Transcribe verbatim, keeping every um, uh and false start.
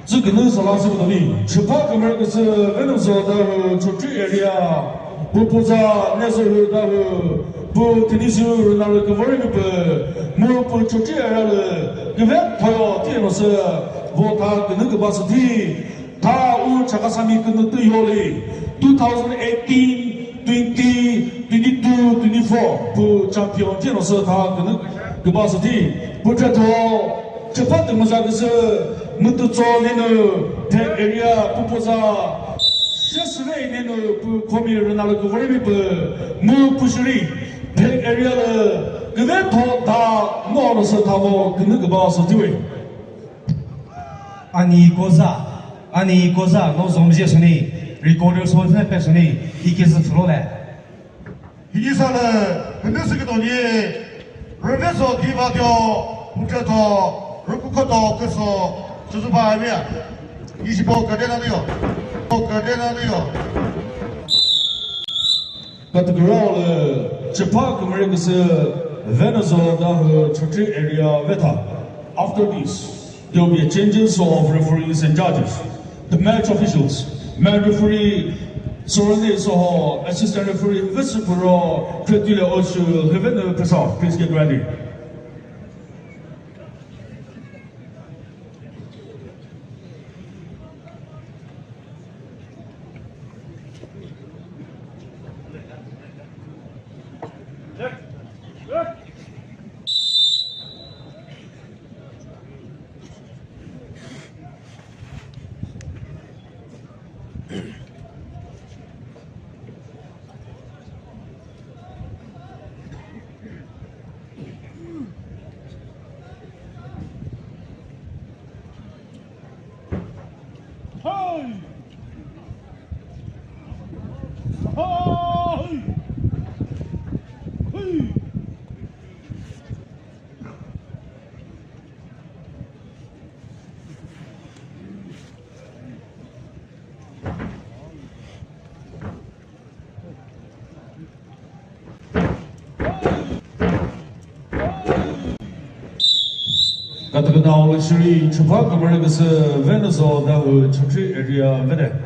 Zü künü sala sü künü ni, chüpha kümür küsü Venuzo Dawhuo Chokri area, pu puza Nezohu Dawhuo, pu Tinizu Rünalu Küvori Küpü, mu pu Chokri area lü, küve thoyo ti no sü, vo tha künü küba sü thi, tha u Chakhesangmi künü tü yoli, two thousand eighteen, twenty, twenty-two, twenty-four, pu champion ti no sü tha künü küba sü thi, pu chetho, Chüpha tümüza küsü, mütütso nenu, Phek area pupuza, shesüve nenu pu khomi Rünalu Küvori Küpü, mu pushiri, Phek area lü, küve tho da, ngo lü sü thavo, künü küba sü thiwe. Ani koza, ani koza, no zomje suni, recorder suni, pe suni, iki zü thuro le. Hini sa lü, hini sü küdo ni, rüve so diva dio, puthe to, rüku koto küso, süsü ba avia. Isi po kadena dio, po kadena dio. Category lü, chüpha kümüre küsü, Venuzo Dawhuo Chokri area vetha. After this, there will be a changes of referees and judges. The match officials, match referee Sorani Soho, assistant referee Vesupuro, Kretile Oshu, Hevenu Pesao, please get ready. Katakana Olishiri, chüpha kümüre küsü Venuzo Dawhuo Chokri area vede.